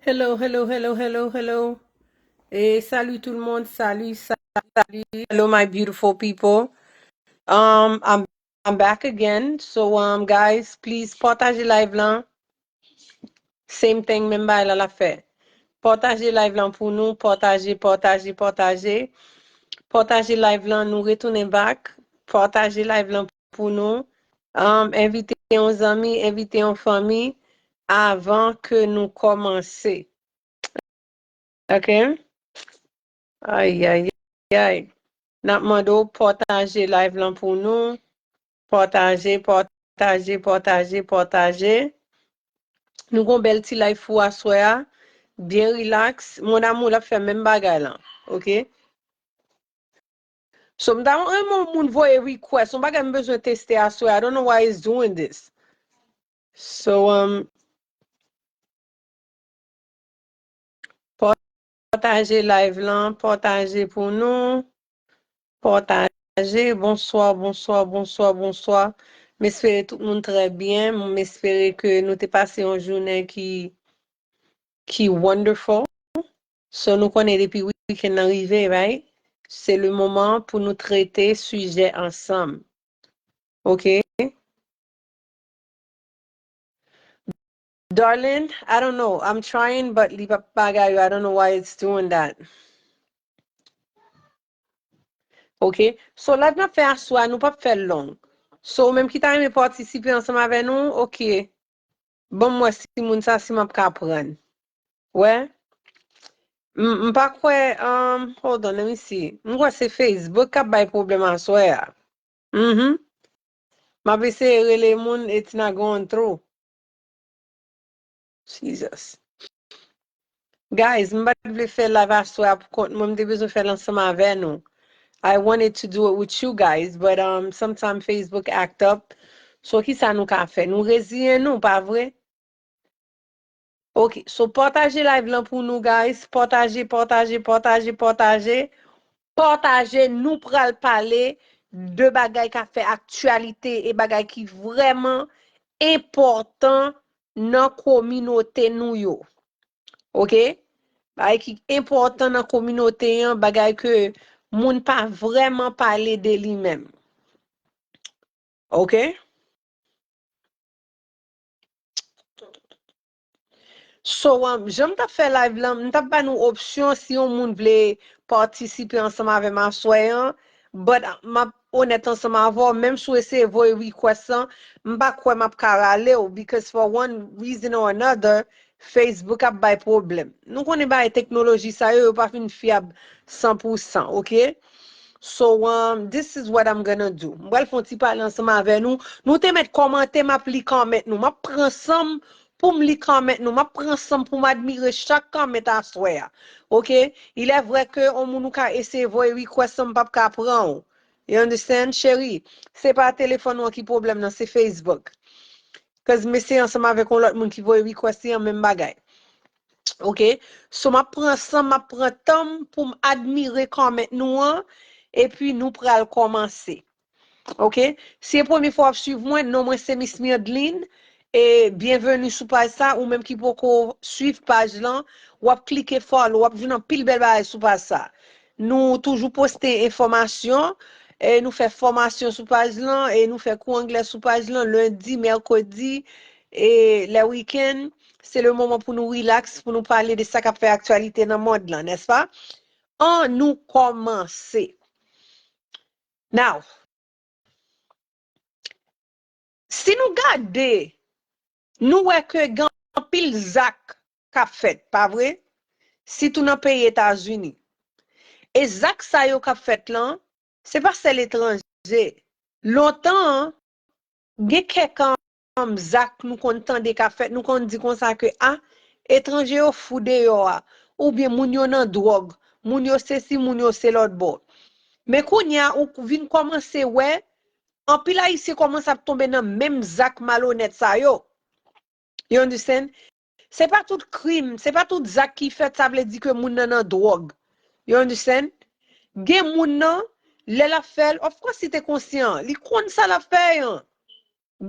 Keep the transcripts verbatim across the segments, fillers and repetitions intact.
Hello, hello, hello, hello, hello. E salut tout le monde, salut, salut, salut. Hello, my beautiful people. Um, I'm, I'm back again. So, um, guys, please pataje live lan. Same thing, menm bagay la l ap fè. Pataje live lan pou nou, pataje, pataje, pataje. Pataje live lan, nou retounen back. Pataje live lan pou nou. Um, envite yon zanmi, envite yon fanmi avan ke nou kòmanse. Ok? Ay, ay, ay. N ap mande w pataje live lan pou nou. Pataje, pataje, pataje, pataje. Nou gon bèl ti live pou aswè a. Byen relax. Mon amour l ap fè menm bagay lan. Ok? So, m ta renmen yon moun voye request. Yon bagay m bezwen teste aswè. I don't know why it's doing this. So, um, pataje live lan, pataje pou nou. Pataje. Bonswa, bonswa, bonswa, bonswa. M espere tout moun trè byen. M espere ke nou te pase yon jounen ki, ki wonderful. So, nou konnen depi weekend nan rive, right? Se le moman pou nou trete sijè ansanm. Ok? Darling, I don't know. I'm trying, but li p ap bagay yo. I don't know why it's doing that. Ok? So, live n ap fè aswè a, nou p ap fè l long. So, ou menm ki ta renmen patisipe ansanm avè nou, ok. Ban m wè si moun sa, si m ap ka prann. Wè. M, m pa kwè, um, hold on, let me see. M kwè se Facebook k ap bay pwoblèm aswè a. Mhm. M ap eseye rele moun, it's not going through. Jesus. Guys, m pa t vle fè live aswè a pou kont mwen, m te bezwen fè l ansanm avè nou. I wanted to do it with you guys, but, um, sometimes Facebook act up. So, ki sa nou ka fè? Nou reziyen nou, pa vre? Ok, so pataje live lan pou nou, guys. Pataje, pataje, pataje, pataje. Pataje, nou pral pale de bagay k ap fè aktyalite e bagay ki vrèman enpòtan nan kominote nou yo. Ok? Bagay ki enpòtan nan kominote an, bagay ke moun pa vrèman pale de li menm. Ok? So, um, jan m t ap fè live lan, m t ap ba nou opsyon si yon moun vle patisipe ansanm avè m aswè an, but m ap onèt ansanm avè w, menm si w eseye voye request lan, m pa kwè m ap ka rale w, because for one reason or another, Facebook ap bay pwoblèm. Nou konnen bagay teknoloji sa yo, yo pa fin fyab san pou san, ok? So, um, this is what I'm gonna do. M pral fè yon ti pale ansanm avè nou. Nou te mèt kòmante, m ap li comment nou. M ap pran san m pou m li comment nou. M ap pran san m pou m admire chak comment aswè a. Ok? Il est vrai que yon moun ou ka eseye voye request lan, m p ap ka pran w. You understand, cheri? Se pa telefòn ou an ki pwoblèm nan, se Facebook. Cause m eseye ansanm avèk yon lòt moun ki voye request li an, menm bagay. Ok? So, m ap pran san m, m ap pran tan m pou m admire comment nou an, epi nou pral kòmanse. Ok? Si e premye fwa w ap swiv mwen, non mwen se Miss Mirdeline, e byenveni sou paj sa, ou menm ki poko swiv paj lan, w ap klike follow, w ap jwenn anpil bèl bagay sou paj sa. Nou toujou poste enfòmasyon, e nou fè fòmasyon sou paj lan, e nou fè kou anglè sou paj lan, lendi, mèkredi, e lè wikenn, se le moman pou nou relax, pou nou pale de sa k ap fè aktyalite nan mond lan, nèspa? An nou kòmanse. Now, si nou gade, nou wè ke gen anpil zak k ap fèt, pa vre? Sitou nan peyi Etazini. E zak sa yo k ap fèt lan, se pa sèl etranje. Lontan an, gen kèk, um, zak nou konn tande k ap fèt, nou konn di konsa ke, a, etranje yo fou deyò a, oubyen moun yo nan dwòg, moun yo sesi, moun yo se lòt bò. Men kounye a, ou vin kòmanse wè, anpil Ayisyen kòmanse ap tonbe nan menm zak malonèt sa yo. You understand? Se pa tout krim, se pa tout zak ki fèt, sa vle di ke moun nan nan dwòg. You understand? Gen moun nan, lè l ap fè l, of course, li te konsyan, li konn sa l ap fè an.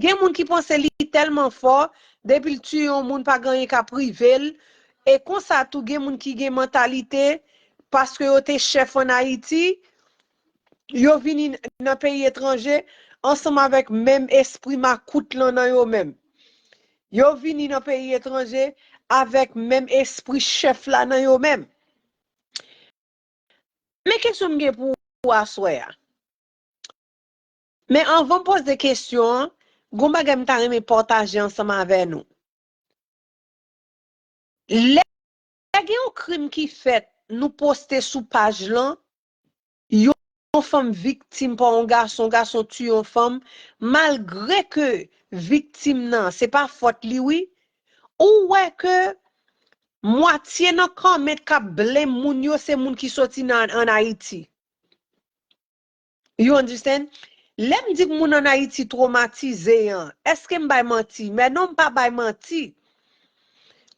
Gen moun ki panse li tèlman fò, depi l tiye yon moun, pa gen anyen k ap rive l, E konsa tou gen moun ki gen mantalite, paske yo te chèf ann Ayiti, yo vini nan peyi etranje ansanm avèk menm espri makout lan nan yo menm. Yo vini nan peyi etranje avèk menm espri chèf la nan yo menm. Men kesyon m gen pou ou aswè a. Men anvan m poze kesyon an, gon bagay m ta renmen pataje ansanm avè nou. Lè gen yon krim ki fèt, nou poste sou paj lan, yon fanm viktim pa yon gason, gason tiye yon fanm, malgre ke viktim nan, se pa fòt li wi, ou wè ke mwatye nan kòmant k ap blame moun yo, se moun ki soti nan, ann Ayiti. You understand? Lè m di k moun ann Ayiti twomatize an, èske m bay manti? Men non, m pa bay manti.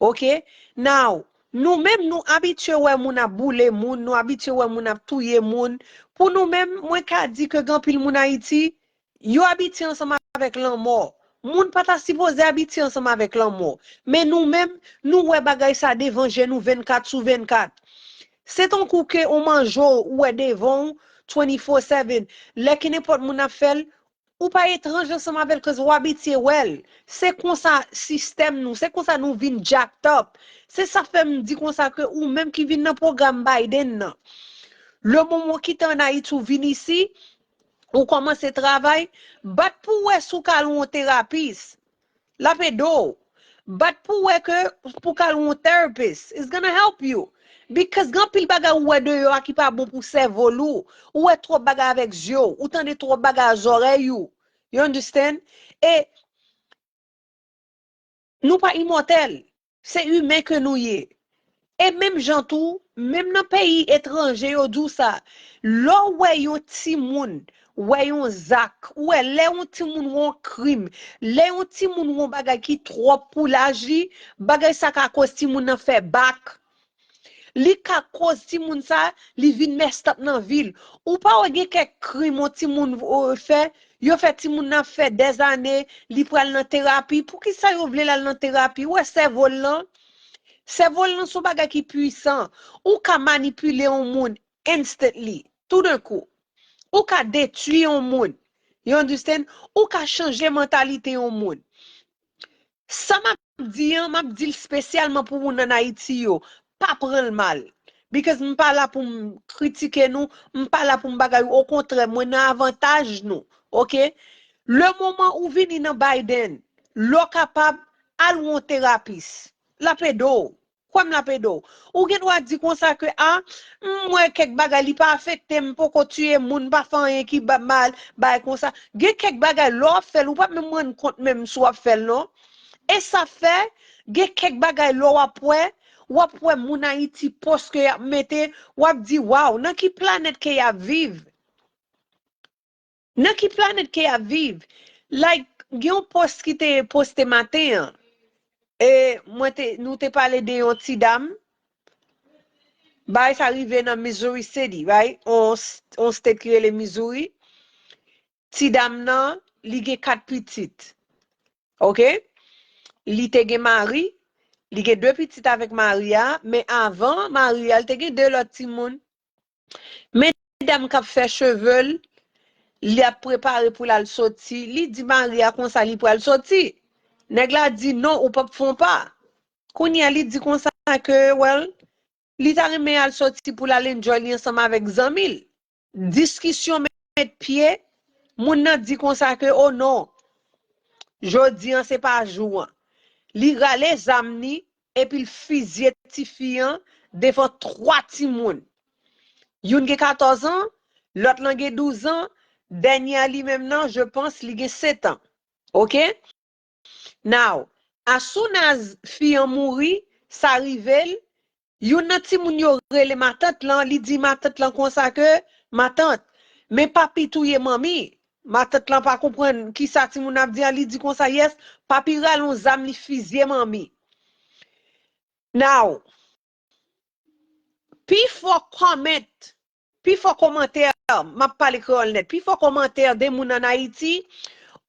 Ok? Now, nou menm, nou abitye wè moun ap boule moun, nou abitye wè moun ap touye moun. Pou nou menm, mwen ka di ke gen anpil moun Ayiti, yo abitye ansanm avèk lanmò. Moun pa ta sipoze abitye ansanm avèk lanmò. Men nou menm, nou wè bagay sa devan je nou vennkat sou vennkat. Se tankou ke on manje w, ou wè devan w twenty-four seven. Lè kenenpòt moun ap fè l, ou pa etranj ansanm avè l, 'cause ou abitye wè l. Se konsa sistèm nou, se konsa nou vin jacked up. Se sa fè m di konsa ke ou menm ki vin nan pwogram Biden nan, le moman w kite ann Ayiti, ou vin isi, ou kòmanse travay, bat pou w wè si w ka al wè yon terapis. L ap ede w. Bat pou w wè ke, pou w ka al wè yon therapist. It's gonna help you. Because gen anpil bagay ou wè deyò a ki pa bon pou sèvo l ou. Ou wè twòp bagay avèk zye w. Ou tande twòp bagay ak zòrèy ou. You understand? E nou pa imòtèl. Se imen ke nou ye. E menm jan tou, menm nan peyi etranje, yo di w sa. Lè w wè yon timoun, wè yon zak, ou wè lè yon timoun wè yon krim, lè yon timoun wè yon bagay ki twòp pou laj li, bagay sa ka koz timoun nan fè bak. Li ka koz timoun sa, li vin messed up nan vi l. Ou pa wè gen kèk krim yon timoun, euh, fè, yo fè timoun nan fè dèzane, li pral nan terapi. Poukisa yo vle l al nan terapi? Ou wè sèvo l lan? Sèvo l lan se yon bagay ki pwisan. Ou ka manipile yon moun instantly, toudenkou. Ou ka detwi yon moun. You understand? Ou ka chanje mantalite yon moun. Sa m ap di an, m ap di l espesyalman pou moun ann Ayiti yo. Pa pran l mal. Because m pa la pou m kritike nou, m pa la pou m bagay, okontrè, mwen nan avantaj nou. Ok? Le moman ou vini nan Biden, lè w kapab, al wè yon terapis. L ap ede w. Kwè m, l ap ede w. Ou gen dwa di konsa ke, a, m wè kèk bagay, li pa afekte m, m poko tiye moun, m pa fè anyen ki ba- mal, bagay konsa. Gen kèk bagay, lè w ap fè l, ou p ap menm rann kont menm si w ap fè l, non. E sa fè, gen kèk bagay, lè w ap wè, w ap wè moun Ayiti pòs ke y ap mete, w ap di, waw, nan ki planèt ke y ap viv? Nan ki planèt ke y ap viv? Like, gen yon pòs ki te poste maten an. E mwen te, nou te pale de yon ti dam. Bagay sa rive nan Missouri City, right? On, on state ki rele Missouri. Ti dam nan, li gen kat pitit. Ok? Li te gen mari, li gen de pitit avèk mari a, men avan mari a, li te gen de lòt timoun. Men dam k ap fè cheve l, li ap prepare pou l al soti, li di mari a konsa li pral soti. Nèg la di, non, ou p ap fè yon pa. Kounye a, li di konsa ke, well, li ta renmen al soti pou l al enjoy li ansanm avèk zanmi l. Diskisyon met pye, moun nan di konsa ke, o non, jodi an se pa jou an. Li rale zam li, epi l fizye tifi an devan twa timoun. Youn gen katòz an, lòt lan gen douz an, dènye a li menm nan, je pense, li gen sèt an. Ok? Now, as soon as fi an mouri, sa rive l, youn nan timoun yo rele matant lan, li di matant lan konsa ke, matant, men papi touye manmi. Matant lan pa konprann kisa timoun ap di a, li di konsa, yes, papi rale yon zam, li fizye manmi. Now, pifò comment, pifò kòmantè, m ap pale kreyòl nèt, pifò kòmantè de moun ann Ayiti,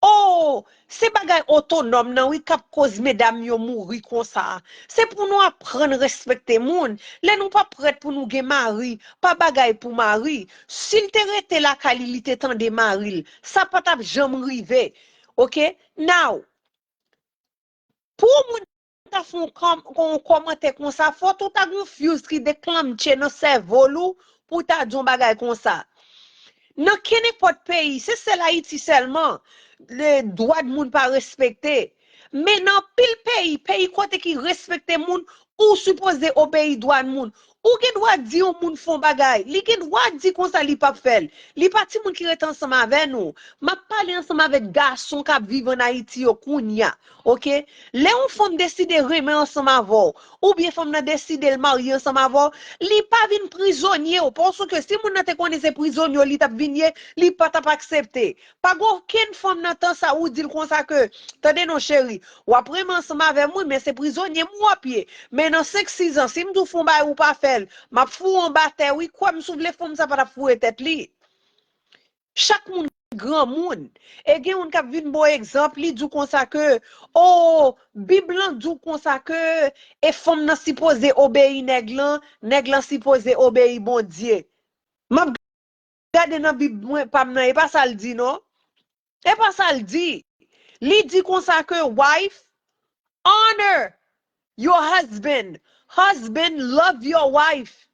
Oh, se bagay otonòm nan wi k ap koz medam yo mouri konsa. Se pou nou aprann respekte moun. Lè nou pa prèt pou nou gen mari, pa bagay pou mari. Si l te rete lakay li, li te tande mari l, sa pa t ap janm rive. Oke? Now, pou yon moun ta fè yon kòm- yon kòmantè konsa, fò tou ta gen yon fuse ki deklanche nan sèvo l ou pou w ta di yon bagay konsa. Nan kenenpòt peyi, se sèl Ayiti sèlman, le dwa d moun pa respekte. Men nan anpil peyi, peyi kote ki respekte moun, ou sipoze obeyi dwa d moun. Ou gen dwa di yon moun fè yon bagay. Li gen dwa di konsa li p ap fè l. Li pa timoun ki rete ansanm avè nou. M ap pale ansanm avèk gason k ap viv ann Ayiti yo kounye a. Oke? Lè yon fanm deside renmen ansanm avè w, oubyen fanm nan deside l marye ansanm avè w, li pa vin prizonye w. Paske si moun nan te konnen se prizonye w li t ap vin ye, li pa t ap aksepte. Pa gen okenn fanm nan tan sa ou di l konsa ke, tande non cheri, w ap renmen ansanm avè m wi, men se prizonye m w ap ye. Men nan senk, sis an, si m di w fè yon bagay ou pa fè l, m ap foure w anba tè wi, kwè m si w vle fanm sa pa t ap foure tèt li. Chak moun granmoun. E gen moun k ap vin ba w egzanp, li di w konsa ke, oh, Bib lan di w konsa ke e fanm nan sipoze obeyi nèg lan, nèg lan sipoze obeyi Bondye. M ap gade nan Bib mwen pa m nan, e pa sa l di non. E pa sa l di. Li di konsa ke wife, honor your husband. Husband, love your wife.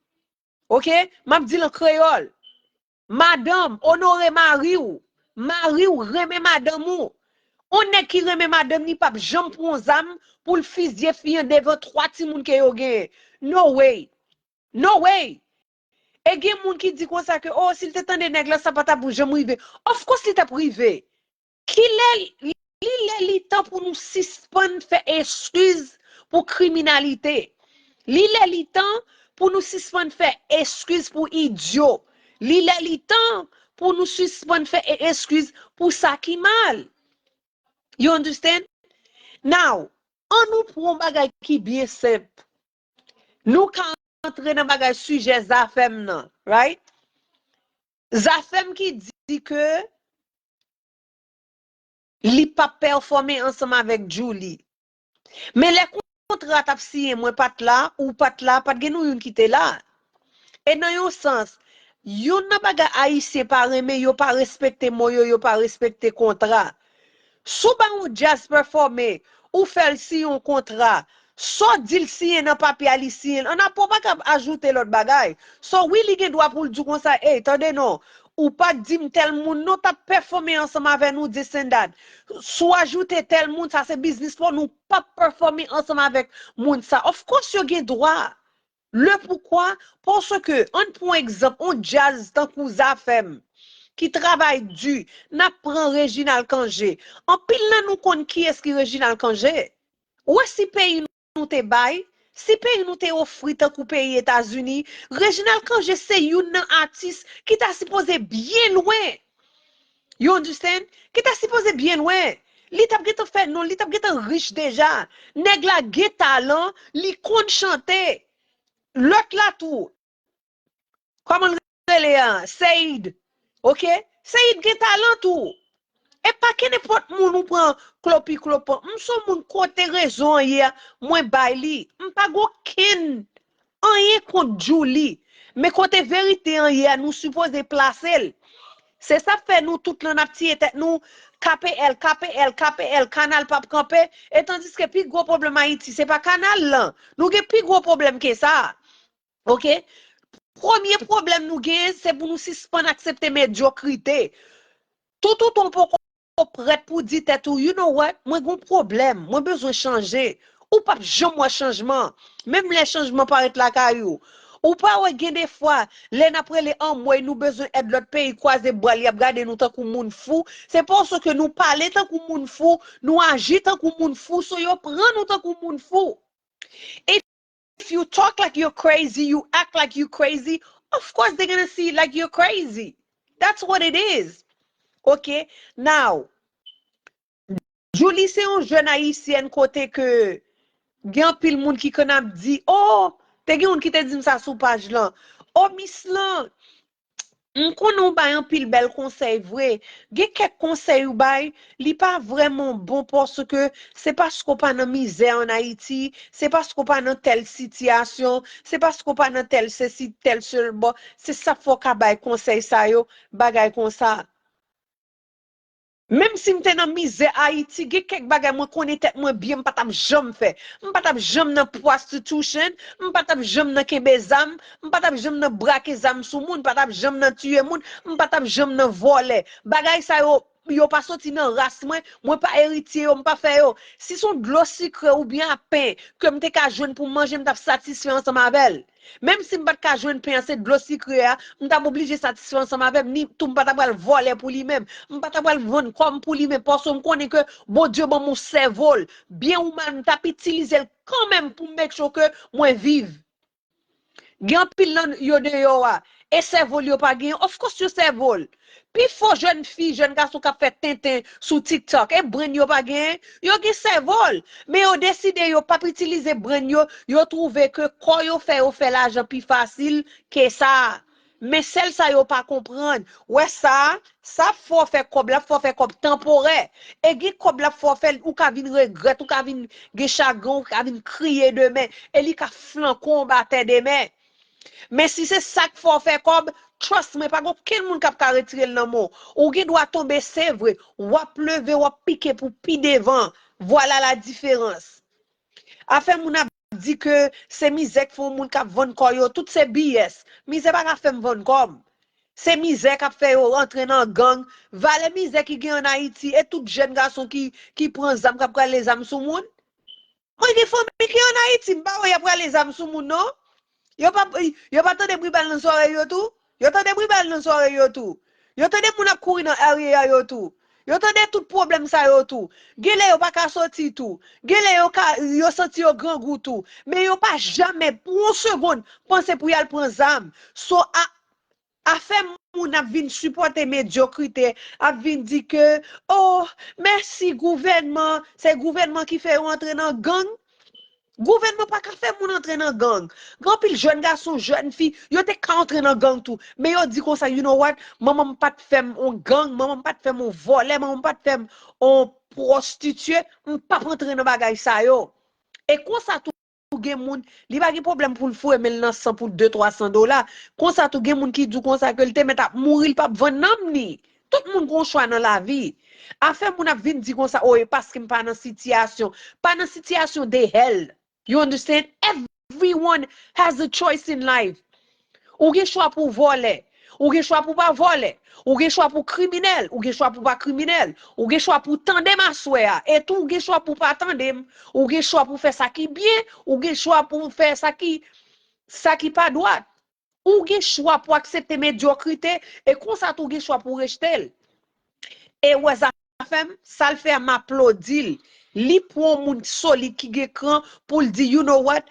Oke? M ap di l an kreyòl. Madanm, onore mari w. Mari w, renmen madanm ou. On nèg ki renmen madanm ni p ap janm pran yon zam pou l fizye fi an devan twa timoun ke yo genyen. No way. No way. E gen moun ki di konsa ke, oh, si l te tande nèg la, sa pa t ap janm rive. Of course, li t ap rive. Kilè li lè li tan pou nou sispann fè eskiz pou kriminalite. Li lè li tan pou nou sispann fè eskiz pou idyo. Li lè li tan pou nou sispann fè e- eskiz pou sa ki mal. You understand? Now, an nou pran yon bagay ki byen senp. Nou ka antre nan bagay sijè Zafèm nan, right? Zafèm ki di ke li p ap pèfòme ansanm avèk Djouly. Men lè kontra t ap siyen, mwen pa t la, ou pa t la, pa t gen nou youn ki te la. E nan yon sans, youn nan bagay Ayisyen pa renmen, yo pa respekte mo yo, yo pa respekte kontra. Si w ba yon djaz pèfòme, ou fè l siyen yon kontra, sa w di l siyen nan papye a, li siyen l. Annapre w pa ka ajoute lòt bagay. So, wi, li gen dwa pou l di w konsa, ey, tande non, ou pa t di m tèl moun non t ap pèfòme ansanm avè nou, this and that. Si w ajoute tèl moun, sa se biznis pa w, nou p ap pèfòme ansanm avèk moun sa. Of course, yo gen dwa. Le poukwa? Paske, ann pran egzanp, on djaz tankou Zafèm, ki travay di, n ap pran Reginald Cangé. Anpil nan nou konn kiyès ki Reginald Cangé. Ou wè si peyi nou te bay, si peyi nou te ofri tankou peyi Etazini, Reginald Cangé se youn nan atis ki ta sipoze byen lwen. You understand? Ki ta sipoze byen lwen. Li t ap gentan fè non, li t ap gentan rich deja. Nèg la gen talan, li konn chante. Lòt la tou. Kòman l rele a? Seid. Oke? Seid gen talan tou. E pa kenenpòt moun ou pran klopi klopan. M se yon moun kote rezon an ye a, mwen bay li. M pa gen okenn anyen kont Djouly. Men kote verite an ye a, nou sipoze plase l. Se sa k fè nou tout lan n ap tiye tèt nou, K P L, K P L, K P L, kanal p ap kanpe, e tandiske pi gwo pwoblèm Ayiti, se pa kanal lan. Nou gen pi gwo pwoblèm ke sa. Oke? Premye pwoblèm nou genyen, se pou nou sispann aksepte medyokrite. Toutotan w poko prèt pou di tèt ou, you know what? Mwen gen yon pwoblèm, mwen bezwen chanje. Ou p ap janm wè chanjman. Menm lè chanjman parèt lakay ou. Ou pa wè gen de fwa, lè n ap rele anmwey, nou bezwen èd lòt peyi, kwaze bra l, y ap gade nou tankou moun fou. Se paske nou pale tankou moun fou, nou aji tankou moun fou, so yo pran nou tankou moun fou. If you talk like you're crazy, you act like you crazy, of course they're gonna see it like you're crazy. That's what it is. Ok? Now, Djouly se yon jèn ayisyèn kote ke gen anpil moun ki konn ap di, oh, te gen moun ki te di m sa sou paj lan. Oh, Miss lan, M konnen w bay anpil bèl konsèy vre. Gen kèk konsèy ou bay, li pa vrèman bon paske se paske w pa nan mizè ann Ayiti, se paske w pa nan tèl sitiyasyon, se paske w pa nan tèl sesi, tèl sèl bò. Se sa k fè w ka bay konsèy sa yo, bagay konsa. Menm si m te nan mizè Ayiti, gen kèk bagay mwen konnen tèt mwen byen, m pa t ap janm fè. M pa t ap janm nan prostitution, m pa t ap janm nan kenbe zam, m pa t ap janm nan brake zam sou moun, m pa t ap janm nan tiye moun, m pa t ap janm nan vòlè. Bagay sa yo, yo pa soti nan ras mwen, mwen pa eritye yo, m pa fè yo. Si se yon dlo sikre oubyen a pen ke m te ka jwenn pou m manje, m t ap satisfè ansanm avè l. Menm si m pa t ka jwenn pen an, se dlo sikre a, m t ap oblije satisfè ansanm avè m, ni tou m pa t ap pral vòlè pou li menm. M pa t ap pral vann kò m pou li menm, paske m konnen ke Bondye ban m yon sèvo l. Byen ou mal, m t ap itilize l kanmenm pou m make sure ke mwen viv. Gen anpil nan yo deyò a, e sèvo l yo pa genyen. Of course, yo sèvo l. Pifò jèn fi, jèn gason k ap fè tenten sou TikTok, e brain yo pa genyen, yo gen sèvo l. Men yo deside yo p ap itilize brain yo, yo twouve ke kò yo fè yo fè lajan pi fasil ke sa. Men sèl sa yo pa konprann, wè sa, sa ap fè w fè kòb, l ap fè w fè kòb tanporè. E gen kòb l ap fè w fè, ou ka vin regrèt, ou ka vin gen chagren, ou ka vin kriye demen. E li ka flanke w anba tè demen. Men si se sa k fè w fè kòb, trust mwen, pa gen okenn moun k ap ka retire l nan men w. Ou gen dwa tonbe, se vre. W ap leve, w ap pike pou pi devan. Vwala la diferans. Afè moun ap di ke se mizè k fè yon moun k ap vann kò yo, tout se B S. Mizè pa ka fè m vann kò m. Se mizè k ap fè yo rantre nan gang. Valè mizè ki gen ann Ayiti, e tout jèn gason ki, ki pran zam, k ap rale zam sou moun. Mwen gen fanmi ki ann Ayiti, m pa wè y ap rale zam sou moun, non. Yo pa, yo pa tande bri bal nan zòrèy yo tou? Yo tande bri bal nan zòrèy yo tou? Yo tande moun ap kouri nan area yo tou? Yo tande tout pwoblèm sa yo tou? Genlè yo pa ka soti tou. Genlè yo ka, yo santi yo grangou tou. Men yo pa jamè, pou yon segonn, panse pou y al pran zam. So, a, afè moun ap vin sipòte medyokrite, ap vin di ke, oh, mèsi gouvènman, se gouvènman ki fè yo antre nan gang. Gouvènman pa ka fè moun antre nan gang. Gen anpil jèn gason, jèn fi, yo te ka antre nan gang tou. Men yo di konsa, you know what? Manman m pa t fè m on gang, manman m pa t fè m on vòlè, manman m pa t fè m on pwostitye, m p ap antre nan bagay sa yo. E konsa tou gen moun, li pa gen pwoblèm pou l foure men l nan san pou de, twa san dola. Konsa tou gen moun ki di w konsa ke l te mèt ap mouri, l p ap vann nanm ni. Tout moun gon chwa nan lavi. Afè moun ap vin di konsa, oh, e paske m pa nan sitiyasyon. Pa nan sitiyasyon de hell. You understand? Everyone has a choice in life. Ou gen chwa pou w vòlè. Ou gen chwa pou w pa vòlè. Ou gen chwa pou w kriminèl. Ou gen chwa pou w pa kriminèl. Ou gen chwa pou w tande m aswè a. E tou, ou gen chwa pou w pa tande m. Ou gen chwa pou w fè sa ki byen. Ou gen chwa pou w fè sa ki, sa ki pa dwat. Ou gen chwa pou w aksepte medyokrite. E konsa tou, ou gen chwa pou w rejte l. E w wè Zafèm, sa l fè a, m aplodi l. Li pran yon moun solid ki gen kran pou l di, you know what?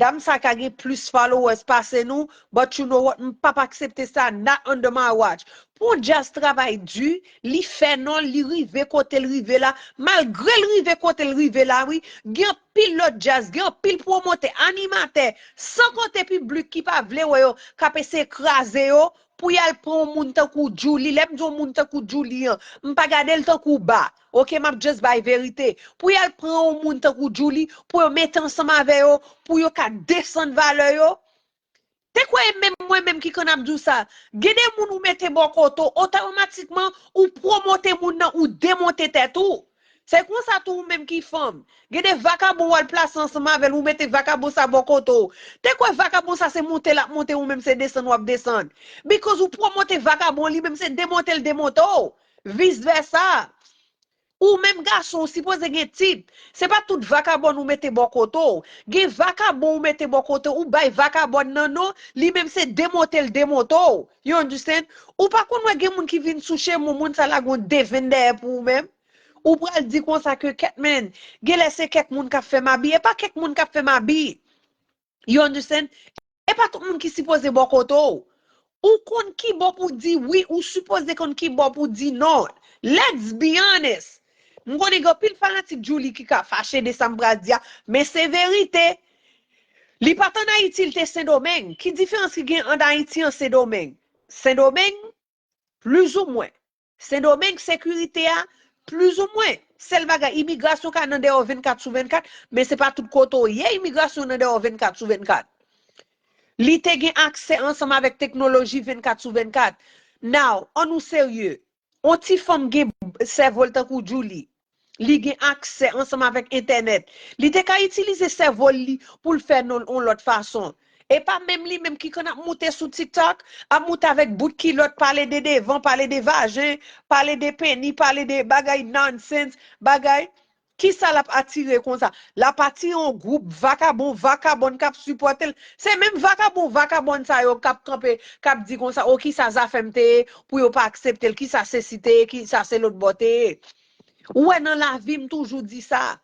Dam sa ka gen plis followers pase nou, but you know what? M p ap aksepte sa, not under my watch. Pou yon djaz travay di, li fè non l, li rive kote l rive la. Malgre l rive kote l rive la, wi, gen anpil lòt djaz, gen anpil pwomotè, animatè, san konte piblik ki pa vle wè yo, k ap eseye kraze yo, pou y al pran yon moun tankou Djouly. Lè m di yon moun tankou Djouly an, m pa gade l tankou ba. Oke, m ap just bay verite. Pou y al pran yon moun tankou Djouly, pou yo mete ansanm avè yo, pou yo ka desann valè yo. Te kwè e menm mwen menm ki konn ap di w sa. Gen de moun ou mete bò kote w, otomatikman, ou pwomote moun nan, ou demonte tèt ou. Se konsa tou ou menm ki fanm. Gen de vakabon w al plase ansanm avè l, ou mete vakabon sa bò kote w. Te kwè vakabon sa se monte l ap monte, ou menm se desann w ap desann. Because ou pwomote vakabon, li menm se demonte l demonte w. Vis vèsa. Ou menm gason, ou sipoze gen tit. Se pa tout vakabon ou mete bò kote w. Gen vakabon ou mete bò kote w, ou bay vakabon nan non, li menm se demonte l demonte w. You understand? Ou pa konn wè gen moun ki vin sou chemen w, moun sa lage yon devèn dèyè pou ou menm? Ou pral di konsa ke kèt men, genlè se kèk moun k ap fè m abi. E pa kèk moun k ap fè m abi. You understand? E pa tout moun ki sipoze bò kote w. Ou konn ki bò pou di wi, ou sipoze konn ki bò pou di non. Let's be honest. M konnen gen anpil fanatik Djouly ki ka fache de sa m pral di a, men se verite. Li pa t ann Ayiti, li te Sendomeng. Ki diferans ki gen ant Ayiti an Sendomeng? Sendomeng, plizoumwen. Sendomeng, sekirite a, plizoumwen. Sèl bagay, imigrasyon ka nan dèyè w vennkat sou vennkat, men se pa tout kote w ye, imigrasyon nan dèyè w vennkat sou vennkat. Li te gen aksè ansanm avèk teknoloji vennkat sou vennkat. Now, ann nou serye. On ti fanm gen sèvo l tankou Djoulie. Li gen aksè ansanm avèk entènèt. Li te ka itilize sèvo l li pou l fè non on lòt fason. E pa menm li menm ki konn ap moute sou TikTok, ap moute avèk bout kilòt, pale de devan, pale de vajen, pale de peni, pale de bagay nonsense, bagay. Kisa l ap atire konsa? L ap atire yon gwoup vakabon, vakabòn k ap sipòte l. Se menm vakabon, vakabòn sa yo k ap kanpe, k ap di konsa, o kisa Zafèm te ye, pou yo pa aksepte l, kisa sesi te ye, kisa se lòt bò te ye. Ou wè nan lavi m toujou di sa.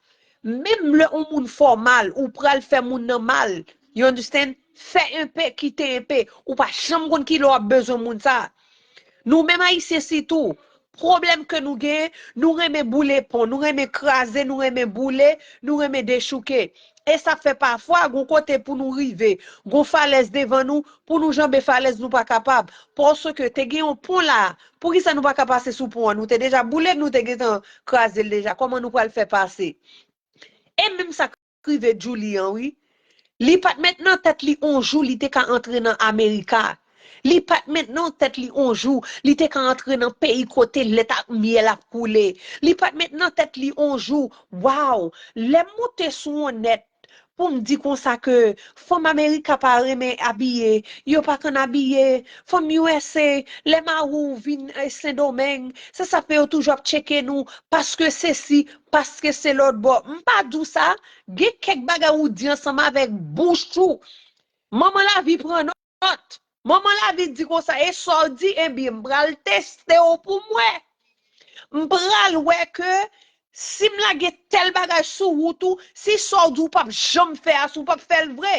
Menm lè yon moun fè w mal, ou pral fè moun nan mal. You understand? Fè enpe, kite enpe. Ou pa janm konn kilè w ap bezwen moun sa. Nou menm Ayisyen sitou, pwoblèm ke nou genyen, nou renmen boule pon, nou renmen kraze, nou renmen boule, nou renmen dechouke. E sa fè pafwa, gon kote pou nou rive, gon falèz devan nou, pou nou janbe falèz nou pa kapab. Paske te gen yon pon la, poukisa nou pa ka pase sou pon an? Nou te deja boule, nou te gentan kraze l deja. Kòman nou pral fè pase? E menm sa k rive Djoulie an, wi. Li pa t met nan tèt li on jou li te ka antre nan Amerika. Li pa t met nan tèt li on jou li te ka antre nan peyi kote lèt ak myèl ap koule. Li pa t met nan tèt li on jou, waw, lè m moute sou on nèt pou m di konsa ke fanm Amerika pa renmen abiye, yo pa konn abiye, fanm U S A, lè mari w vin eh, Sendomeng, se sa fè yo toujou ap tcheke nou, paske sesi, paske se lòt bò. M pa di w sa, gen kèk bagay ou di ansanm avèk bouch ou. Manman lavi pran nòt. Manman lavi di konsa, e sa w di, ebyen, m pral teste w pou m wè. M pral wè ke si m lage tèl bagay sou wout ou, si sa w di w p ap janm fè a, si w p ap fè l vre.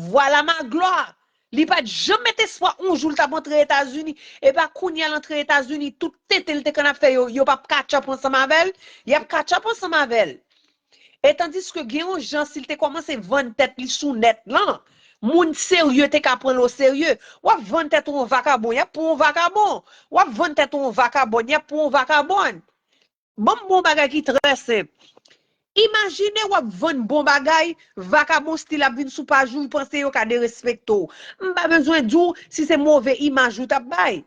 Vwala ma glwa. Li pa t janm met espwa on jou l t ap antre Etazini. E pa kounye a l antre Etazini, tout tenten l te konn ap fè yo, yo p ap katch ap ansanm avè l. Y ap katch ap ansanm avè l. E tandiske gen yon jan si l te kòmanse vann tèt li sou nèt lan, moun serye te ka pran l oserye. W ap vann tèt ou yon vakabon, y ap pran w yon vakabon. W ap vann tèt ou yon vakabòn, y ap pran w yon vakabòn. Ban m bon bagay ki trè senp. Imajine w ap vann bon bagay, vakabon stil ap vin sou paj ou, panse yo ka derespekte w. M pa bezwen di w si se move imaj ou t ap bay.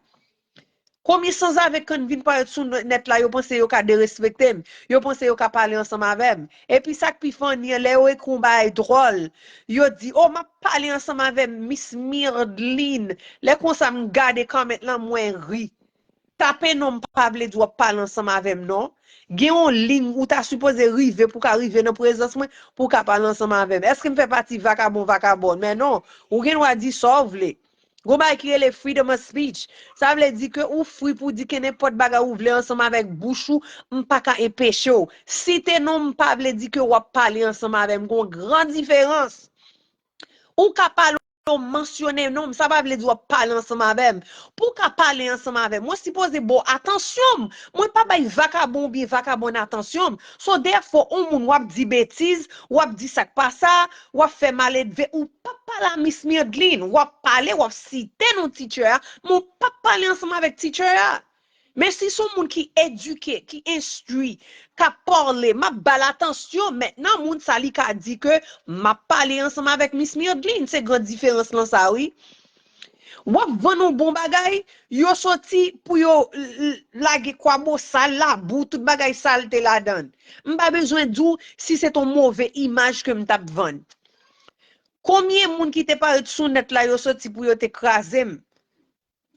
Konbyen sanzave k konn vin parèt sou nèt la, yo panse yo ka derespekte m, yo panse yo ka pale ansanm avè m. Epi sa k pi funny an, lè yo ekri yon bagay dwòl, yo di, o, m ap pale ansanm avè Miss Mirdeline. Lè konsa m gade comment lan, mwen ri. Tape non m pa vle di w ap pale ansanm avè m non. Gen yon liy ou ta sipoze rive pou w ka rive nan prezans mwen, pou w ka pale ansanm avè m. Èske m fè pati vakabon vakabòn? Men non, ou gen dwa di sa w vle. Gon bagay ki rele freedom of speech. Sa vle di ke ou free pou w di kenenpòt bagay ou vle ansanm avèk bouch ou, m pa ka enpeche w. Site non m pa vle di ke w ap pale ansanm avè m. Gon gran diferans. Ou ka pale w mansyone non m, sa pa vle di w ap pale ansanm avè m. Pou w ka pale ansanm avè m, mwen sipoze ba w atansyon m. Mwen pa bay vakabon oubyen vakabòn atansyon m. So therefore, on moun w ap di betiz, w ap di sa k pa sa, w ap fè maledve, ou p ap pale a Miss Mirdeline, w ap pale, w ap site non teacher a, men w p ap pale ansanm avèk teacher a. Men si se yon moun ki edike, ki enstwi, k ap pale, m ap ba l atansyon. Mentnan, moun sa li ka di ke m ap pale ansanm avèk Miss Mirdeline. Se gran diferans lan sa, wi. W ap vann yon bon bagay, yo soti pou yo l- l- lage kwabosal, labou, tout bagay salte ladan l. M pa bezwen di w si se t on move imaj ke m t ap vann. Konbyen moun ki te parèt sou nèt la, yo soti pou yo te kraze m?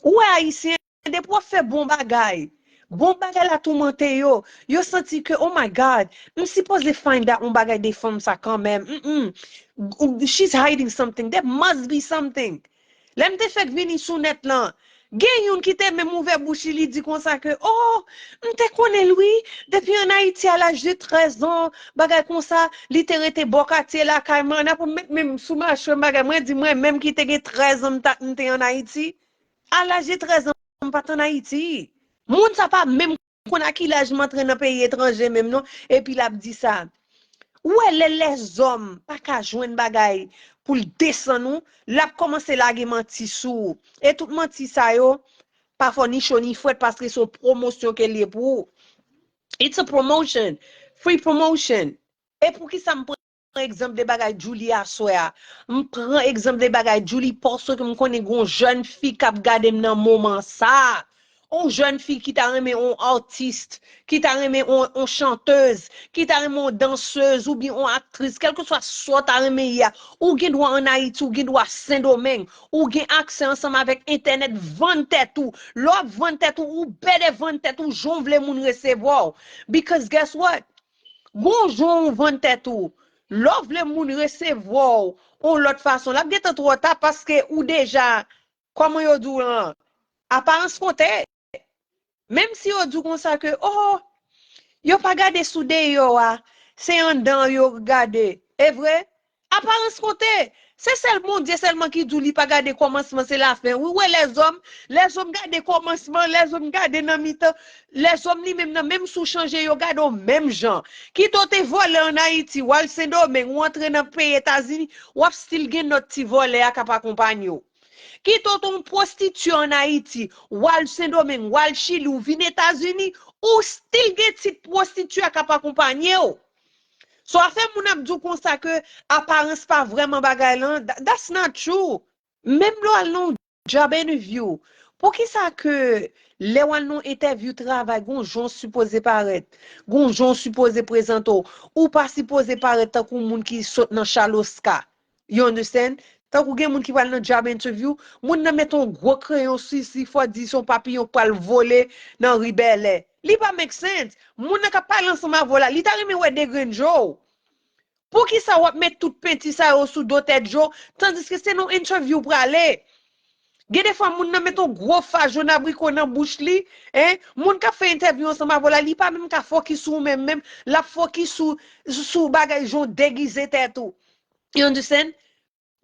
Ou wè Ayisyen, depi w ap fè bon bagay, bon bagay la toumante yo, yo santi ke, oh my God, m sipoze find out yon bagay de fanm sa kanmenm. Mm, mm. She's hiding something. There must be something. Lè m te fèk vini sou nèt lan, gen youn ki te menm ouvè bouch li, li di konsa ke, oh, m te konnen l wi, depi ann Ayiti a laj de trèz an, bagay konsa, li te rete bò katye lakay mwen, n ap met men m sou machwè m bagay, mwen di mwen menm ki te gen trèz an m ta- m te ann Ayiti. A laj de trèz an, m pa t ann Ayiti. Moun sa pa menm konn a ki laj m antre nan peyi etranje menm non, epi l ap di sa. Ou wè lè lèzòm pa ka jwenn bagay pou l desann ou, l ap kòmanse lage manti sou ou. E tout manti sa yo, pa fò ni cho ni frèt paske se yon pwomosyon ke l ye pou ou. It's a promotion. Free promotion. E poukisa m pran egzanp de bagay Djouly aswè a? M pran egzanp de bagay Djouly paske m konnen gen yon jèn fi k ap gade m nan moman sa a. Yon jèn fi ki ta renmen yon atis, ki ta renmen yon, yon chantèz, ki ta renmen yon dansèz oubyen yon aktris, kèlkeswa sa w ta renmen ye a, ou gen dwa ann Ayiti, ou gen dwa Sendomeng, ou gen aksè ansanm avèk entènèt, vann tèt ou. Lè w ap vann tèt ou, ou bèdè vann tèt ou jan w vle moun resevwa w. Because guess what? Gon jan w vann tèt ou. Lè w vle moun resevwa w yon lòt fason, l ap gentan twò ta paske ou deja, kòman yo di w lan, aparans konte. Menm si yo di w konsa ke, oh, yo pa gade sou deyò a, se anndan an yo gade. E vre? Aparans konte. Se sèl Bondye sèlman ki di w li pa gade kòmansman, se lafen. Wi, wè lèzòm, lèzòm gade kòmansman, lèzòm gade nan mitan, lèzòm li menm nan, menm si w chanje, yo gade w menm jan. Kite w te vòlè ann Ayiti, w al Sendomeng, w antre nan peyi Etazini, w ap still gen nòt ti vòlè a k ap akonpanye w. Kite w te yon pwostitye ann Ayiti, w al Sendomeng, w al Chili, w vin Etazini, ou still gen tit pwostitye a k ap akonpanye w. So afè moun ap di w konsa ke aparans pa vrèman bagay lan, tha- that's not true. Menm lè w al nan yon job interview, poukisa ke lè w al nan yon entèvyou travay, gon jan w sipoze parèt, gon jan w sipoze prezante w, ou pa sipoze parèt tankou moun ki sot nan Chaloska. You understand? Tankou gen moun ki pral nan job interview, moun nan met yon gwo kreyon sou li, fò di se yon papiyon k pral vole nan ri Bèlè. Li pa make sense. Moun nan k ap pale ansanm avè w la, li ta renmen wè de grenn je w. Poukisa w ap met tout penti sa yo sou do tèt je w, tandiske se nan yon interview w prale? Gen de fwa moun nan met yon gwo faz jòn abriko nan bouch li, en, moun k ap fè entèvyou ansanm avè w la, li pa menm ka fokis sou ou menm, menm, l ap fokis sou, sou bagay jan w degize tèt ou. You understand?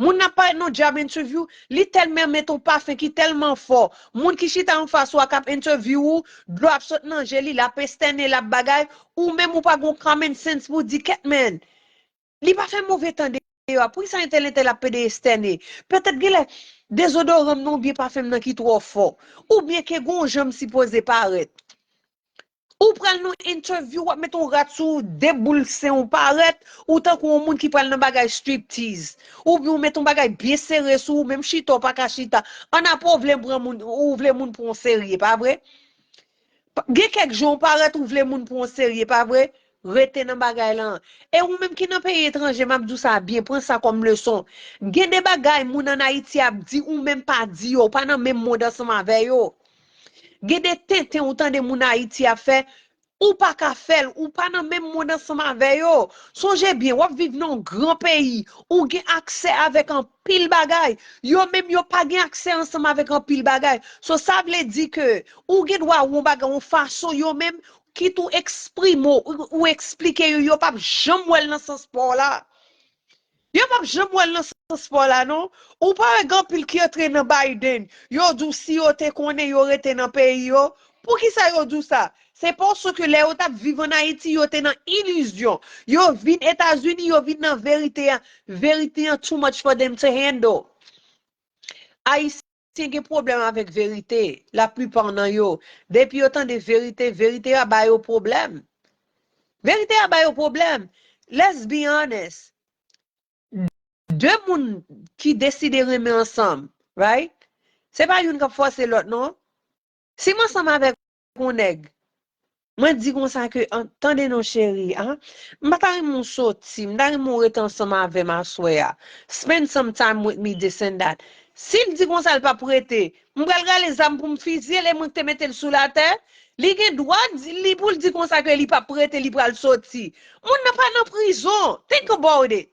Moun nan parèt nan job interview, li tèlman met yon pafen ki tèlman fò. Moun ki chita anfas ou a k ap interview ou, dlo ap sot nan je li, l ap estène, l ap bagay, ou menm ou pa gon common sense pou di, kèt man, li pa fè move tan deyò a, poukisa entèl entèl ap pede estène? Petèt genlè dezodoran m nan oubyen pafen m nan ki twò fò, oubyen ke gon jan m sipoze parèt. Ou pral nan interview, w ap met yon rad sou ou, de boul sen w parèt, ou tankou yon moun ki pral nan bagay striptease. Oubyen ou met yon bagay byen sere sou ou, menm chita w pa ka chita. Ann apa w vle pran moun, ou vle moun pran w serye, pa vre? Pa- Gen kèk jan w parèt ou vle moun pran w serye, pa vre? Rete nan bagay lan. E ou menm ki nan peyi etranje, m ap di w sa byen, pran sa kòm leson. Gen de bagay moun ann Ayiti ap di, ou menm pa di yo, ou pa nan menm mond ansanm avè yo. Gen de tenten ou tande moun Ayiti ap fè, ou pa ka fè l, ou pa nan menm mond ansanm avè yo. Sonje byen, w ap viv nan yon gran peyi, ou gen aksè avèk anpil bagay. Yo menm, yo pa gen aksè ansanm avèk anpil bagay. So, sa vle di ke ou gen dwa wè yon bagay yon fason, yo menm, kit ou eksprime w, ou, ou eksplike yo, yo p ap janm wè l nan sans pa w la. Yo p ap janm wè l nan sans pa w la, non. Ou pa wè gen anpil ki antre nan Biden, yo di w si yo te konnen yo rete nan peyi yo. Poukisa yo di w sa? Se paske lè yo t ap viv ann Ayiti, yo te nan ilizyon. Yo vin Etazini, yo vin nan verite a. Verite an too much for them to handle. Ayisyen gen pwoblèm avèk verite, laplipa nan yo. Depi yo tande verite, verite a ba yo pwoblèm. Verite a ba yo pwoblèm. Let's be honest. De moun ki deside renmen ansanm, right? Se pa youn k ap fòse lòt, non. Si m ansanm avèk yon nèg, mwen di konsa ke, an, tande non cheri, a, m pa ta renmen w soti, m ta renmen w rete ansanm avè m aswè a. Spend some time with me, this and that. Si l di konsa l p ap rete, m pral rale zam pou m fizye l e mwen ki te mete l sou latè. Li gen dwa di, li pou l di konsa ke li p ap rete, li pral soti. Moun nan pa nan prizon. Think about it.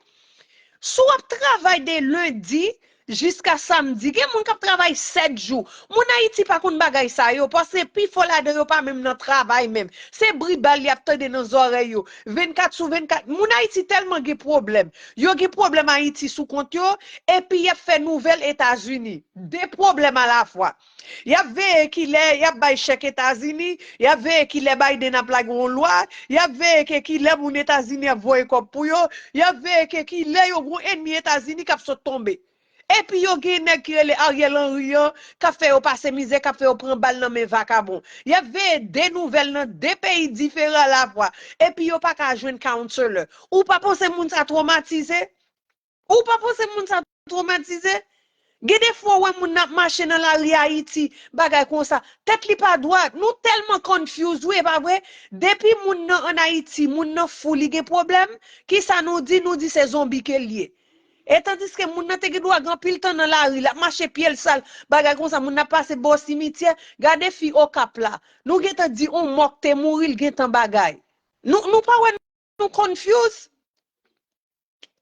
Si w ap travay de lendi jiska samdi. Gen moun k ap travay sèt jou. Moun Ayiti pa konn bagay sa yo, paske pifò ladan yo pa menm nan travay menm. Se bri bal y ap tande nan zòrèy yo. Vennkat sou vennkat. Moun Ayiti tèlman gen pwoblèm. Yo gen pwoblèm Ayiti sou kont yo, epi y ap fè nouvèl Etazini. De pwoblèm alafwa. Y ap veye kilè y ap bay chèk Etazini, y ap veye kilè Biden ap lage yon lwa, y ap veye ke kilè moun Etazini ap voye kòb pou yo, y ap veye ke kilè yo gon ènmi Etazini k ap sot tonbe. Epi yo gen nèg ki rele Ariel Henry an, k ap fè yo pase mizè, k ap fè yo pran bal nan men vakabon. Y ap veye de nouvèl nan de peyi diferan alafwa, epi yo pa ka jwenn counselor. Ou pa panse moun sa twomatize? Ou pa panse moun sa twomatize? Gen de fwa w wè moun nan ap mache nan lari Ayiti, bagay konsa. Tèt li pa dwat. Nou tèlman confused, wi, e pa vre? Depi moun nan ann Ayiti, moun nan fou, li gen pwoblèm, kisa nou di? Nou di se zonbi ke l ye. E tandiske moun nan te gen dwa gen anpil tan nan lari, l ap mache pye l sal, bagay konsa, moun nan ap pase bò simityè. Gade fi Okap la. Nou gentan di on mò k te mouri, l gentan bagay. Nou, nou pa wè nou confused?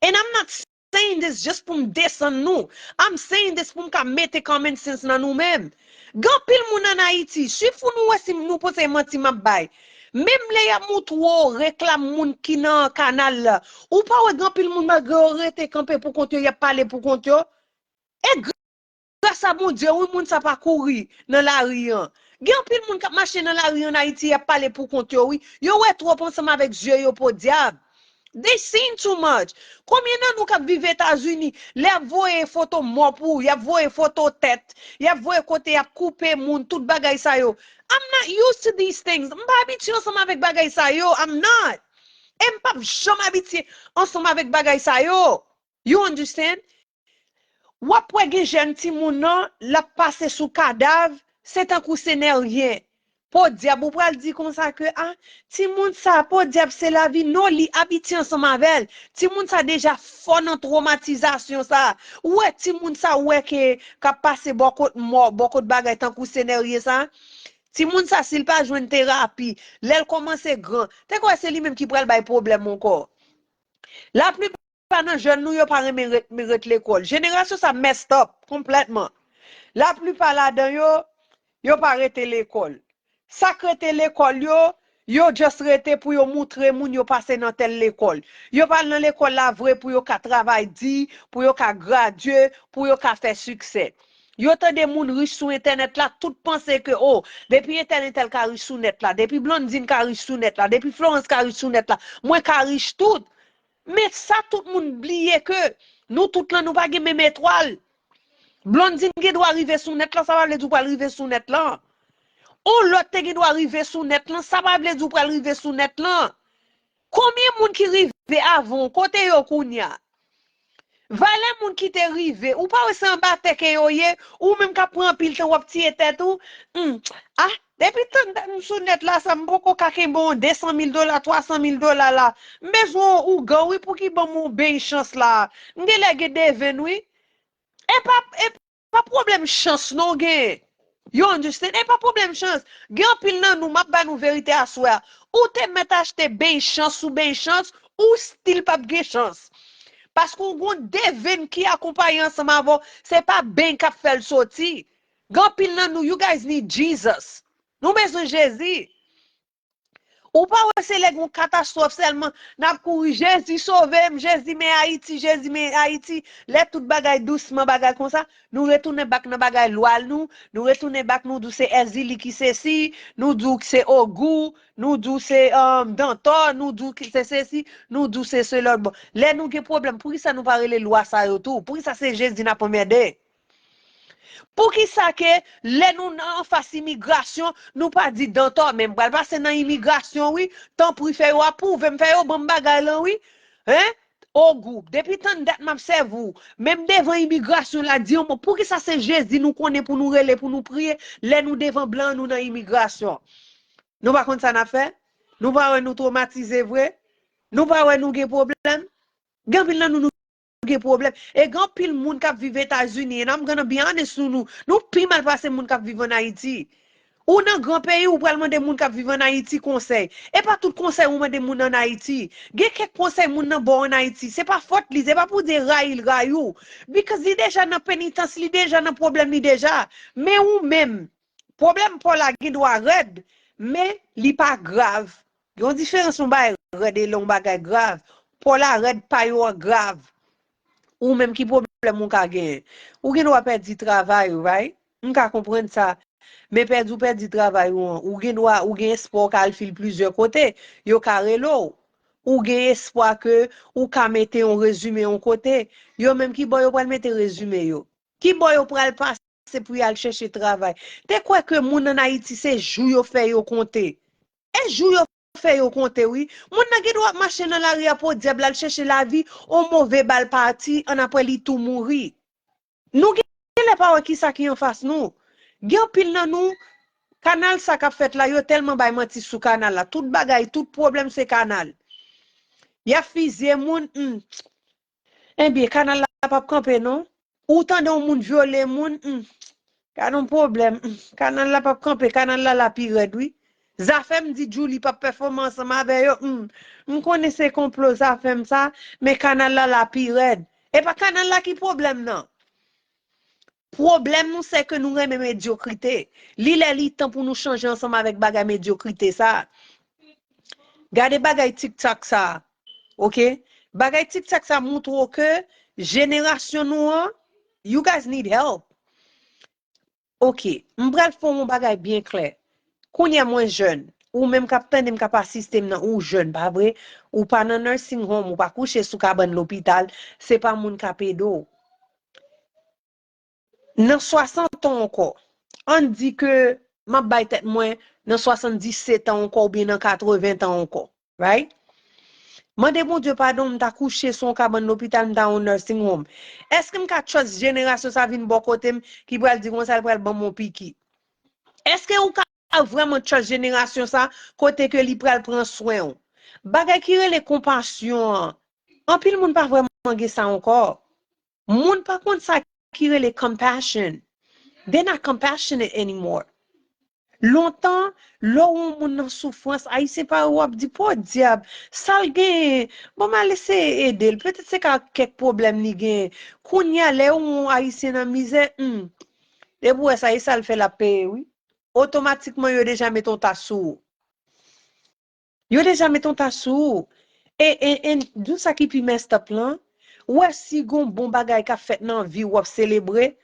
And I'm not saying this just pou m desann nou. I'm saying this pou m ka mete common sense nan nou menm. Gen anpil moun ann Ayiti, swiv pou nou wè si nou panse manti m ap bay. Menm lè y ap moutre w reklam moun ki nan kanal la, ou pa wè gen anpil moun malgre yo rete kanpe pou kont yo, y ap pale pou kont yo? E gras a Bondye, wi, moun sa pa kouri nan lari an. Gen anpil moun k ap mache nan lari ann Ayiti, y ap pale pou kont yo, wi. Yo wè twòp ansanm avèk zye yo, podyab. They seen too much. Konbyen nan nou k ap viv Etazini, lè y ap voye foto mò pou ou, y ap voye foto tèt, y ap voye kote y ap koupe moun, tout bagay sa yo? I'm not used to these things. M pa abitye ansanm avèk bagay sa yo. I'm not. E m p ap janm abitye ansanm avèk bagay sa yo. You understand? W ap wè gen jèn timoun nan, l ap pase sou kadav, se tankou se nè ryen. Podyab, ou pral di konsa ke, a, timoun sa, podyab, se lavi. Non, li abitye ansanm avè l. Timoun sa deja fò nan twomatizasyon sa. Ou wè timoun sa, ou wè ke k ap pase bò kot mò, bò kot bagay tankou se nè ryen sa. Timoun sa, si l pa jwenn terapi, lè l kòmanse gran, te kwè se li menm ki pral bay pwoblèm ankò. Laplipa nan jèn nou, yo pa renmen ret, ret lekòl. Jenerasyon sa messed up konplètman. Laplipa ladan yo, yo pa rete lekòl. Sa k rete lekòl yo, yo just rete pou yo moutre moun yo pase nan tèl lekòl. Yo pa al nan lekòl la vre pou yo ka travay di, pou yo ka gradye, pou yo ka fè siksè. Yo tande moun rich sou entènèt la, tout panse ke, o, depi entèl, entèl ka rich sou nèt la, depi Blondine ka rich sou nèt la, depi Florence ka rich sou nèt la, mwen ka rich tou. Men sa tout moun bliye ke nou tout lan nou pa gen menm etwal. Blondine gen dwa rive sou nèt lan, sa pa vle di w pral rive sou nèt lan. On lòt te gen dwa rive sou nèt lan, sa pa vle di w pral rive sou nèt lan. Konbyen moun ki rive avan w? Kote yo kounye a? Valè moun ki te rive, ou pa wè se anba tè ke yo ye, ou menm k ap pran anpil tan w ap tiye tèt ou. Hmm. A, depi tann dat m sou nèt la sa, m poko ka kenbe yon de san mil dola, twa san mil dola la. M bezwen yon ougan, wi, pou ki ban m yon beny chans la. M genlè gen devenn, wi. E pa, e pa pwoblèm chans non w genyen. You understand? E pa pwoblèm chans. Gen anpil nan nou, m ap ba nou verite aswè a. Ou te mèt achte beny chans sou beny chans, ou still p ap gen chans. Paske w gon devenn ki akonpaye ansanm avè w, se pa beny k ap fè l soti. Gen anpil nan nou, you guys need Jesus. Nou bezwen Jezi. Ou pa wè se lè gon katastwòf sèlman n ap kouri, Jezi sove m, Jezi men Ayiti, Jezi men Ayiti. Lè tout bagay dousman, bagay konsa, nou retounen back nan bagay lwa nou, nou retounen back, nou di w se Èzili ki sesi, nou di w se Ogou, nou di w se, um, Dantò, nou di w ki se sesi, nou di w se se lòt bò. Lè nou gen pwoblèm, poukisa nou pa rele lwa sa yo tou? Poukisa se Jezi n ap anmède? Poukisa ke lè nou nan anfas imigrasyon, nou pa di Dantò, men m pral pase nan imigrasyon, wi, tanpri fè yo apwouve m, fè yo ban m bagay lan, wi. Hein? Ogou, depi tann dat m ap sèvi w, menm devan imigrasyon la, di yon mo, poukisa se Jezi nou konnen pou nou rele, pou nou priye, lè nou devan blan nou nan imigrasyon? Nou pa konn sa n ap fè? Nou pa wè nou twomatize vre? Nou pa wè nou gen pwoblèm? Gen anpil nan nou, nou gen pwoblèm. E gen anpil moun k ap viv Etazini, and I'm gonna be honest sou nou, nou pi mal pase moun k ap viv ann Ayiti. Ou nan gran peyi, ou pral mande moun k ap viv ann Ayiti konsèy. E pa tout konsèy ou mande moun ann Ayiti. Gen kèk konsèy moun nan ba w ann Ayiti. Se pa fòt li, se pa pou di rayi l rayi w. Because li deja nan penitans, li deja nan pwoblèm li deja. Men ou menm, pwoblèm pa w la gen dwa rèd, men li pa grav. Gen yon diferans yon bagay rèd e lè yon bagay grav. Pa w la rèd, pa yo an grav. Ou menm ki pwoblèm ou ka genyen? Ou gen dwa pèdi travay ou, right? M ka konprann sa. Men pèdi ou pèdi travay ou an, ou gen dwa, ou gen espwa ou ka al fil plizyè kote. Yo ka rele w. Ou gen espwa ke ou ka mete yon rezime yon kote. Yo menm ki bò yo pral mete rezime yo? Ki bò yo pral pase pou y al chèche travay? Te kwè ke moun ann Ayiti se jou yo fè yo konte. E jou yo fè yo konte, wi. Moun nan gen dwa ap mache nan lari a podyab l al chèche lavi, on move bal pati, annapre li tou mouri. Nou genlè pa wè kisa ki anfas nou. Gen anpil nan nou, kanal sa k ap fèt la, yo tèlman bay manti sou kanal la. Tout bagay, tout pwoblèm se kanal. Y ap fizye moun, hmm. Ebyen, kanal la p ap kanpe non. Ou tande yon moun vyole moun, hmm. Gad yon pwoblèm, hmm. Kanal la p ap kanpe, kanal la la pi rèd, wi. Zafèm di Djouly p ap pèfòme ansanm avè yo, hmm. M konnen se konplo Zafèm sa, men kanal la la pi rèd. E pa kanal la ki pwoblèm nan. Pwoblèm nou, se ke nou renmen medyokrite. Li lè li tan pou nou chanje ansanm avèk bagay medyokrite sa. Gade bagay TikTok sa. Oke? Bagay TikTok sa montre w ke jenerasyon nou an, you guys need help. Oke, m pral fè yon bagay byen klè. Kounye a mwen jèn. Ou menm k ap tande m, k ap asiste m nan, ou jèn, pa vre? Ou pa nan nursing home, ou pa kouche sou kabann lopital, se pa moun k ap ede w. Nan swasant an ankò, ann di ke m ap bay tèt mwen nan swasanndisèt an ankò oubyen nan katreven tan ankò, right? Mande Bondye padon, m ta kouche sou yon kabann lopital, m ta yon nursing home. Èske m ka trust jenerasyon sa vin bò kote m ki pral di konsa l pral ban m yon piki? Èske ou ka vrèman trust jenerasyon sa kote ke li pral pran swen w? Bagay ki rele konpasyon an, anpil moun pa vrèman gen sa ankò. Moun pa konn sa ki rele compassion. They not compassionate anymore. Lontan, lè w wè yon moun nan soufrans, Ayisyen parèy w ap di, "Podyab, sa l genyen? Bon, m al eseye ede l. Petèt se ka kèk pwoblèm li genyen." Kounye a, lè w wè yon Ayisyen nan mizè, hmm, depi w wè sa, e sa l fè l ap peye, wi. Otomatikman, yo deja mete yon tas sou ou. Yo deja mete yon tas sou ou. E, e, e, di w sa ki pi messed up lan, ou wè si gon bon bagay k ap fèt nan vi w, w ap selebre,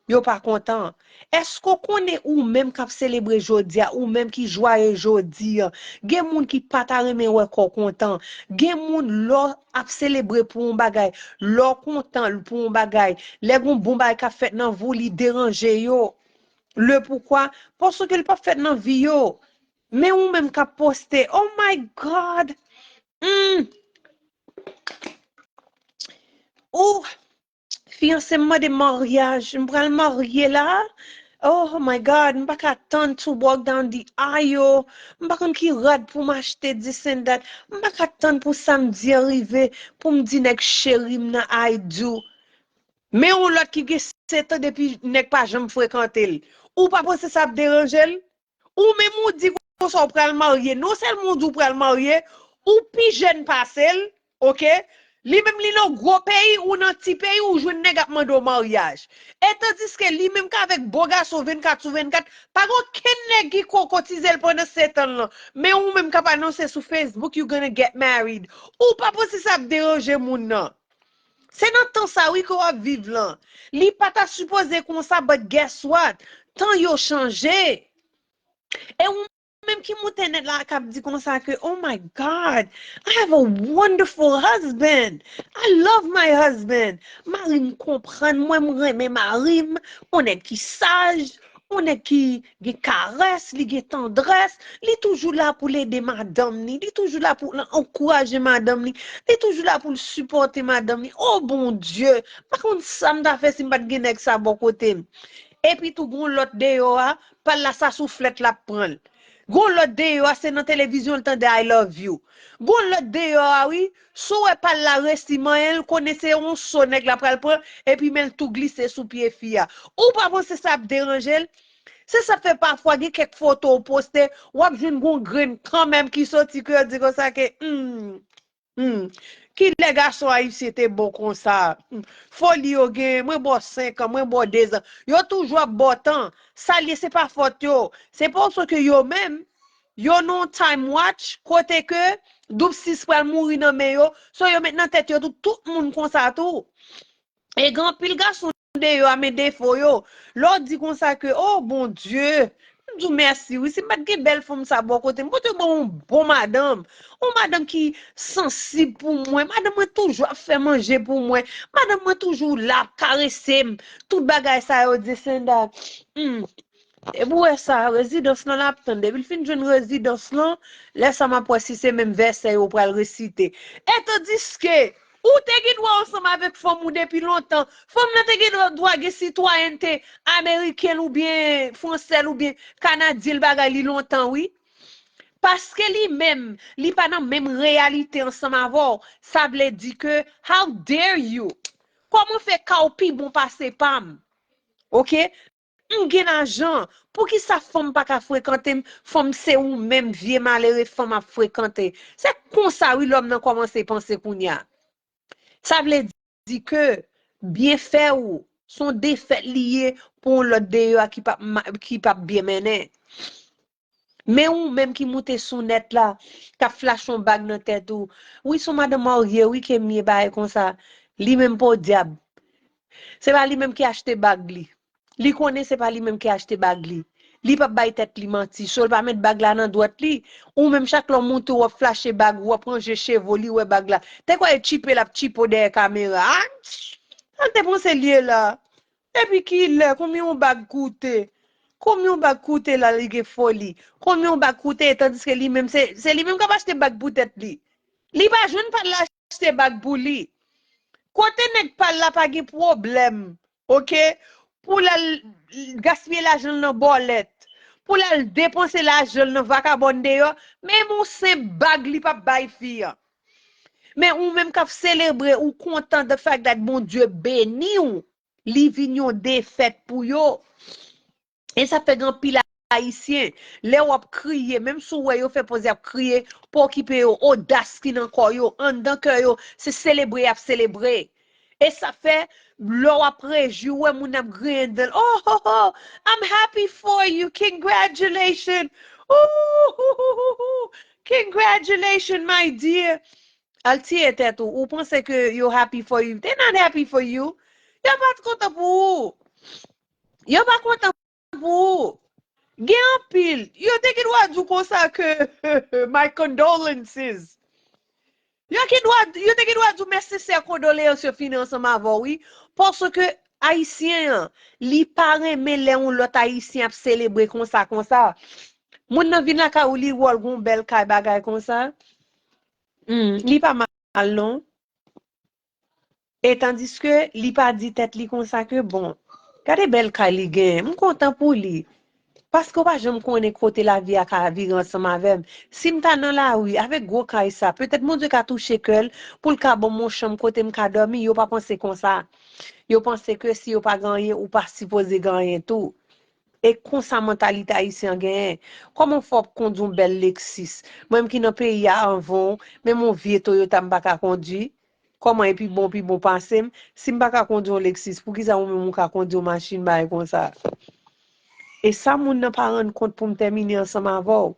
yo pa kontan. Èske w konnen ou menm k ap selebre jodi a, ou menm ki jwaye jodi a, gen moun ki pa ta renmen wè kò w kontan. Gen moun lè w ap selebre pou yon bagay, lè w kontan pou yon bagay, lè gon bon bagay k ap fèt nan vi w, li deranje yo. Le poukwa? Paske l p ap fèt nan vi yo. Men ou menm k ap poste, oh my God! Hmm. Ou, fiyanse m mande maryaj, m pral marye la. Oh my God, m pa ka tann to walk down the aisle. M pa konn ki rad pou m achte, this and that. M pa ka tann pou samdi an rive, pou m di nèg cheri m nan I do. Men yon lòt ki gen sèt an depi nèg pa janm frekante l. Ou pa panse sa ap deranje l? Ou menm ou di konsa w pral marye. Non sèlman ou di w pral marye, ou pi jèn pase l, oke? Li menm li nan gwo peyi, ou nan ti peyi, ou jwenn nèg ap mande w maryaj. E tandiske li menm k avèk bo gason vennkat sou vennkat, pa gen okenn nèg ki kokotize l pandan sèt an lan. Men ou menm k ap anonse sou Facebook, you gonna get married. Ou pa panse sa ap deranje moun nan? Se nan tan sa wi ke w ap viv lan. Li pa ta sipoze konsa, but guess what? Tan yo chanje. E ou menm ki moute nèt la k ap di konsa ke, oh my God, I have a wonderful husband. I love my husband. Mari m konprann mwen, m renmen mari m. Yon nèg ki saj, yon nèg ki gen karès, li gen tandrès, li toujou la pou l ede madanm ni, li toujou la pou l ankouraje madanm ni, li toujou la pou l sipòte madanm ni. Oh Bondye, m pa konn sa m ta fè si m pa t gen nèg sa bò kote m. Epi tou gon lòt deyò a, pa l la sa souflèt l ap pran l. Gon lòt deyò a, se nan televizyon l tande I love you. Gon lòt deyò a, wi, si w wè pa l la resi manyen l, konnen se yon so nèg la pral pran, epi men l tou glise sou pye fi a. Ou pa panse sa ap deranje l? Se sa k fè pafwa gen kèk foto w poste, w ap jwenn gon grenn kanmenm ki soti ke yo di konsa ke, hmm, hmm, kilè gason ayisyen te bon konsa? Hmm, foli yo genyen, mwen ba w senk an, mwen ba w dezan. Yo toujou ap ba w tan. Sa l ye, se pa fòt yo. Se paske yo menm, yo nan yon time watch kote ke Doub Sis pral mouri nan men yo. So yo met nan tèt yo tou, tout moun konsa tou. E gen anpil gason deyò a, men defo yo. Lè w di konsa ke, oh, Bondye, m di w mèsi, wi. Si m pa t gen bèl fanm sa bò kote m, Bondye ban yon bon madanm. Yon madanm ki sansib pou mwen. Madanm mwen toujou ap fè manje pou mwen. Madanm mwen toujou la ap karese m. Tout bagay sa yo, Desenda. Hmm. Epi w wè sa, rezidans lan l ap tann. Depi l fin jwenn rezidans lan, lè sa m ap wè si se menm vèsè yo pral resite. E tandiske, ou te gen dwa ansanm avèk fanm ou depi lontan. Fanm nan te gen dwa gen sitwayènte ameriken l oubyen fransè l oubyen kanadyen l bagay li lontan, wi. Paske li menm, li pa nan menm reyalite ansanm avè w. Sa vle di ke, how dare you? Kòman fè ka w pi bon pase pa m? Oke? M gen lajan. Poukisa fanm pa ka frekante m? Fanm se ou menm vye malere fanm ap frekante. Se konsa wi lòm nan kòmanse panse kounye a. Sa vle di ke byenfè ou se yon defèt li ye pou yon lòt deyò a ki p ap ma- ki p ap byen mennen. Men ou menm ki moute sou nèt la, k ap flache yon bag nan tèt ou. Wi, se yon madanm marye wi ke m ye bagay konsa. Li menm podyab. Se pa li menm ki achte bag li. Li konnen se pa li menm ki achte bag li. Li p ap bay tèt li manti. So l pa met bag la nan dwèt li. Ou menm chak lè w moute w ap flache bag ou, w ap ranje cheve w, li wè bag la. Te kwè e tchipe l ap tchipe w dèyè kamera. A! Sa l te panse l ye la? Epi kilè? Konbyen yon bag koute? Konbyen yon bag koute la li gen foli? Konbyen yon bag koute tandiske li menm se, se li menm k ap achte bag pou tèt li? Li pa jwenn pa l achte bag pou li. Kote nèg pa l la pa gen pwoblèm, oke? Pou l al gaspiye lajan l nan bòlèt, pou l al depanse lajan l nan vakabòn deyò, menm yon senp bag li p ap bay fi an. Men ou menm k ap selebre, ou kontan the fact that Bondye beni w, li vin yon defèt pou yo. E sa fè gen anpil Ayisyen, lè w ap kriye, menm si w wè yo fè poze ap kriye, pa okipe yo, odas ki nan kò yo, anndan kè yo, se selebre y ap selebre. E sa fè, lè w ap rejwi, w wè moun ap griyen dan l, oh, oh, oh, I'm happy for you, congratulations, ooh, ooh, ooh, ooh, ooh, congratulations, my dear. Al tiye tèt ou, ou panse ke yo happy for you, they not happy for you. Yo pa t kontan pou ou. Yo pa kontan pou ou. Gen anpil. Yo te gen dwa di w konsa ke my condolences. Yo gen dwa, yo te gen dwa di w mes sincere condoléances yo fini ansanm avè w, wi. Paske Ayisyen an, li pa renmen lè yon lòt Ayisyen ap selebre konsa, konsa. Moun nan vin lakay ou, li wè l gon bèl kay bagay konsa. Hmm, li pa mal non. E tandiske li pa di tèt li konsa ke, bon, gade bèl kay li genyen, m kontan pou li. Paske w pa janm konnen kote lavi a ka vire ansanm avè m. Si m ta nan lari avèk gwo kay sa, petèt Bondye ka touche kè l pou l ka ban m yon chanm kote m ka dòmi, yo pa panse konsa. Yo panse ke si yo pa gen anyen, ou pa sipoze gen anyen tou. E konsa mantalite ayisyen an genyen. Kòman fè w ap kondui yon bèl Lexus? Mwen menm ki nan peyi a anvan w, menm yon vye Toyota m pa ka kondui. Kòman epi bon, pi bon pase m? Si m pa ka kondui yon Lexus, poukisa ou menm ou ka kondui yon machin bagay konsa? E sa moun nan pa rann kont pou m tèmine ansanm avè w.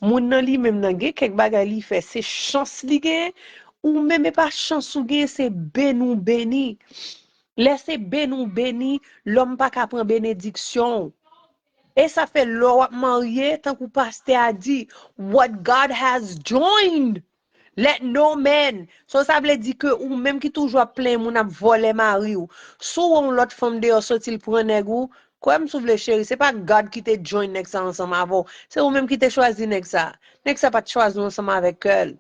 Moun nan li menm nan gen kèk bagay li fè, se chans li genyen. Ou menm e pa chans ou genyen, se beni w beni. Lè se beni w beni, lòm pa ka pran benediksyon w. E sa fè lè w ap marye, tankou pastè a di, what God has joined, let no man. So sa vle di ke ou menm ki toujou ap plenyen moun ap vòlè mari w. Si w wè yon lòt fanm deyò soti l pran nèg ou, kwè m si w vle cheri, se pa God ki te join nèg sa ansanm avè w. Se ou menm ki te chwazi nèg sa. Nèg sa pa t chwazi w ansanm avèk kè l.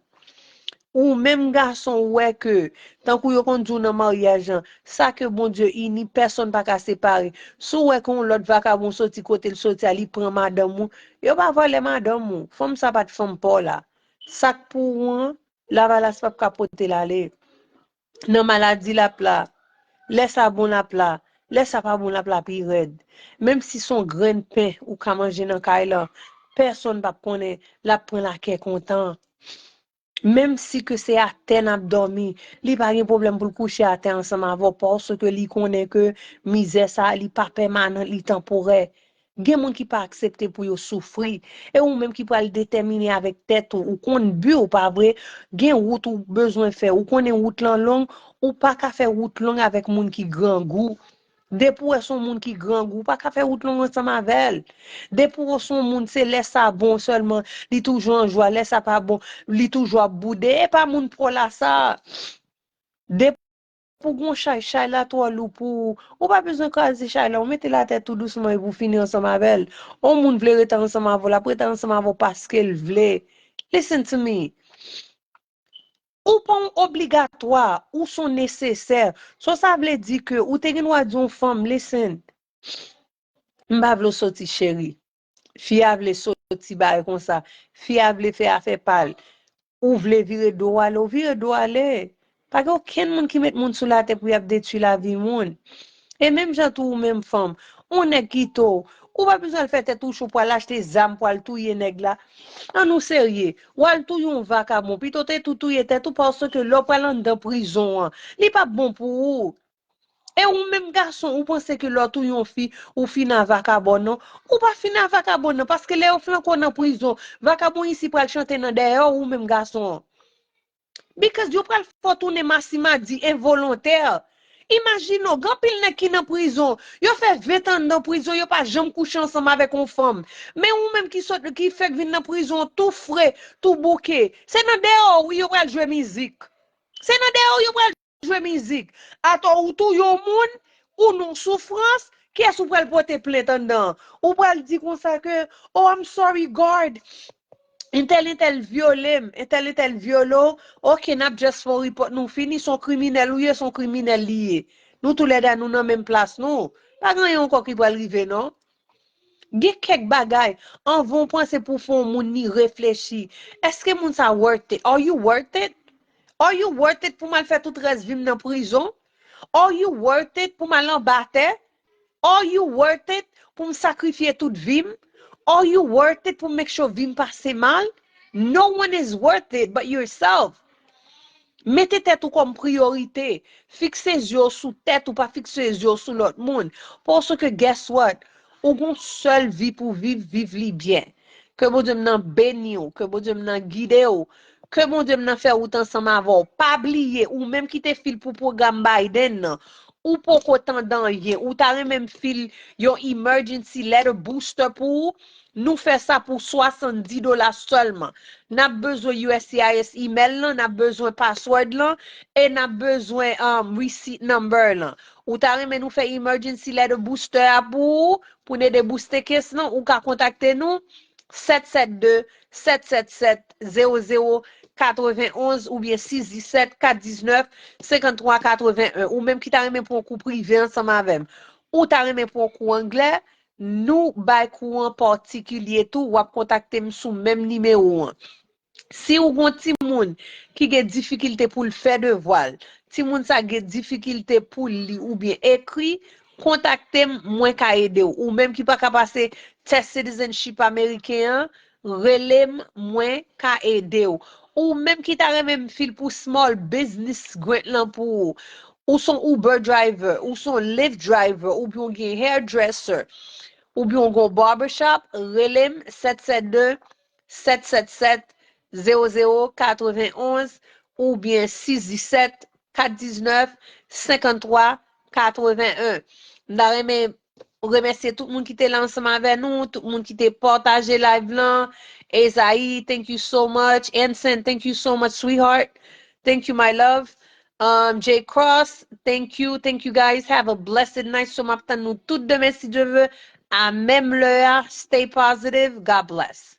Ou menm gason ou wè ke, tankou yo konn di w nan maryaj lan, sa ke Bondye ini, pèsonn pa ka separe. Si w wè ke yon lòt vakabon soti kote l soti a, li pran madanm ou, yo pa vòlè madanm ou. Fanm sa pa t fanm pa w la. Sa k pou ou an, lavalas p ap ka pote l ale. Nan maladi l ap la, lè sa bon l ap la, Lè sa pa bon, l ap la pi rèd. Menm si se yon grenn pen ou ka manje nan kay lan, pèsonn p ap konnen, l ap pran l a kè kontan. Menm si ke se atè n ap dòmi, li pa gen pwoblèm pou l kouche atè ansanm avè w, paske li konnen ke mizè sa a, li pa pèmanan, li tanporè. Gen moun ki pa aksepte pou yo soufri. E ou menm ki pral detèmine avèk tèt ou, ou konn bi w, pa vre? Gen wout ou bezwen fè, ou konnen wout lan long, ou pa ka fè wout long avèk moun ki grangou. Depi w wè se yon moun ki grangou, ou pa ka fè wout long ansanm avè l. Depi w wè se yon moun, se lè sa bon sèlman, li toujou an jwa, lè sa pa bon, li toujou ap boude. E pa moun pa w la sa. Depi w gen yon chay, chay la twò lou pou ou, ou pa bezwen kraze chay la, ou mete l atè tou dousman epi w fini ansanm avè l. Yon moun vle rete ansanm avè w, l ap rete ansanm avè w paske l vle. Listen to me. Ou pa yon obligatwa, ou se yon nesesè. So sa vle di ke ou te gen dwa di yon fanm, listen, m pa vle w soti cheri. Fi a vle soti bagay konsa. Fi a vle fè afè pa l. Ou vle vire do w ale, ou vire do w ale. Pa gen okenn moun ki met moun sou latè pou y ap detwi lavi moun. E menm jan tou ou menm fanm, yon nèg kite w, ou pa bezwen al fè tèt ou cho pou al achte zam pou al touye nèg la. An nou serye, w al touye yon vakabon, pito w te tou touye tèt ou, paske lè w pral anndan prizon an, li p ap bon pou ou. E ou menm gason, ou panse ke lè w touye yon fi, ou fin a vakabon non. Ou pa fin a vakabon non, paske lè yo flanke w nan prizon, vakabon isi pral chante nan dèyè w, ou menm gason an. Because yo pral fè w tounen masimadi envolontè. Imajine w, gen anpil nèg ki nan prizon, yo fè ven tan nan prizon, yo pa janm kouche ansanm avèk yon fanm. Men ou menm ki sot, ki fèk vin nan prizon tou fre, tou bouke, se nan dèyè w wi yo pral jwe mizik. Se nan dèyè w yo pral jwe mizik. Atò ou touye yon moun, ou nan soufrans, kiyès ou pral pote plent anndan an? Ou pral di konsa ke, oh, I'm sorry, guard. Entèl, entèl vyole m, entèl, entèl vyole w. Ok, n ap just fè yon report, nou fini. Se yon kriminèl ou ye, se yon kriminèl li ye. Nou toulède nou nan menm plas nou. Pa gen anyen ankò ki pral rive non. Gen kèk bagay, anvan w panse pou w fè yon moun ni reflechi. Èske moun sa worth it? Are you worth it? Are you worth it pou m al fè tout rès vi m nan prizon? Are you worth it pou m al anba tè? Are you worth it pou m sakrifye tout vi m? Are you worth it pou m make sure vi m pase mal? No one is worth it but yourself. Mete tèt ou kòm priyorite. Fikse zye w sou tèt ou, pa fikse zye w sou lòt moun. Paske guess what? Ou gon sèl vi pou viv, viv li byen. Ke Bondye m nan beni w, ke Bondye m nan gide w, ke Bondye m nan fè wout ansanm avè w. Pa bliye, ou menm ki te fil pou pwogram Biden nan, ou poko tande anyen, ou ta renmen m fil yon emergency letter booster pou ou, nou fè sa pou swasanndis dola sèlman. N ap bezwen U S C I S email lan, n ap bezwen password lan, e n ap bezwen um, receipt number lan. Ou ta renmen nou fè emergency letter booster a pou ou, pou n ede booster case lan, ou ka kontakte nou sèt sèt de, sèt sèt sèt, zewo zewo katrevenn onz oubyen sis disèt, kat diznèf, senkanntwa katrevenn en. Ou menm ki ta renmen pran kou prive ansanm avè m, ou ta renmen pran kou anglè, nou bay kou an patikilye tou, w ap kontakte m sou menm nimewo an. Si ou gon timoun ki gen difikilte pou l fè devwa l, timoun sa gen difikilte pou l li oubyen ekri, kontakte m, mwen ka ede w. Ou menm ki pa ka pase test citizenship ameriken an, rele m, mwen ka ede w. Ou menm ki ta renmen m fil pou small business grant lan pou ou. Ou se yon Uber driver, ou se yon Lyft driver, oubyen w gen hairdresser, oubyen w gen yon barbershop, rele m sèt sèt de, sèt sèt sèt, zewo zewo katrevenn onz oubyen sis disèt, kat diznèf, senkanntwa katrevenn en. M ta renmen remèsye tout moun ki te la ansanm avè nou, tout moun ki te pataje live lan. Esaïe, thank you so much. Anson, thank you so much, sweetheart. Thank you, my love. Um, J Cross, thank you, thank you guys. Have a blessed night. So m ap tann nou tout demen si Dye vle. A menm lè a, stay positive. God bless.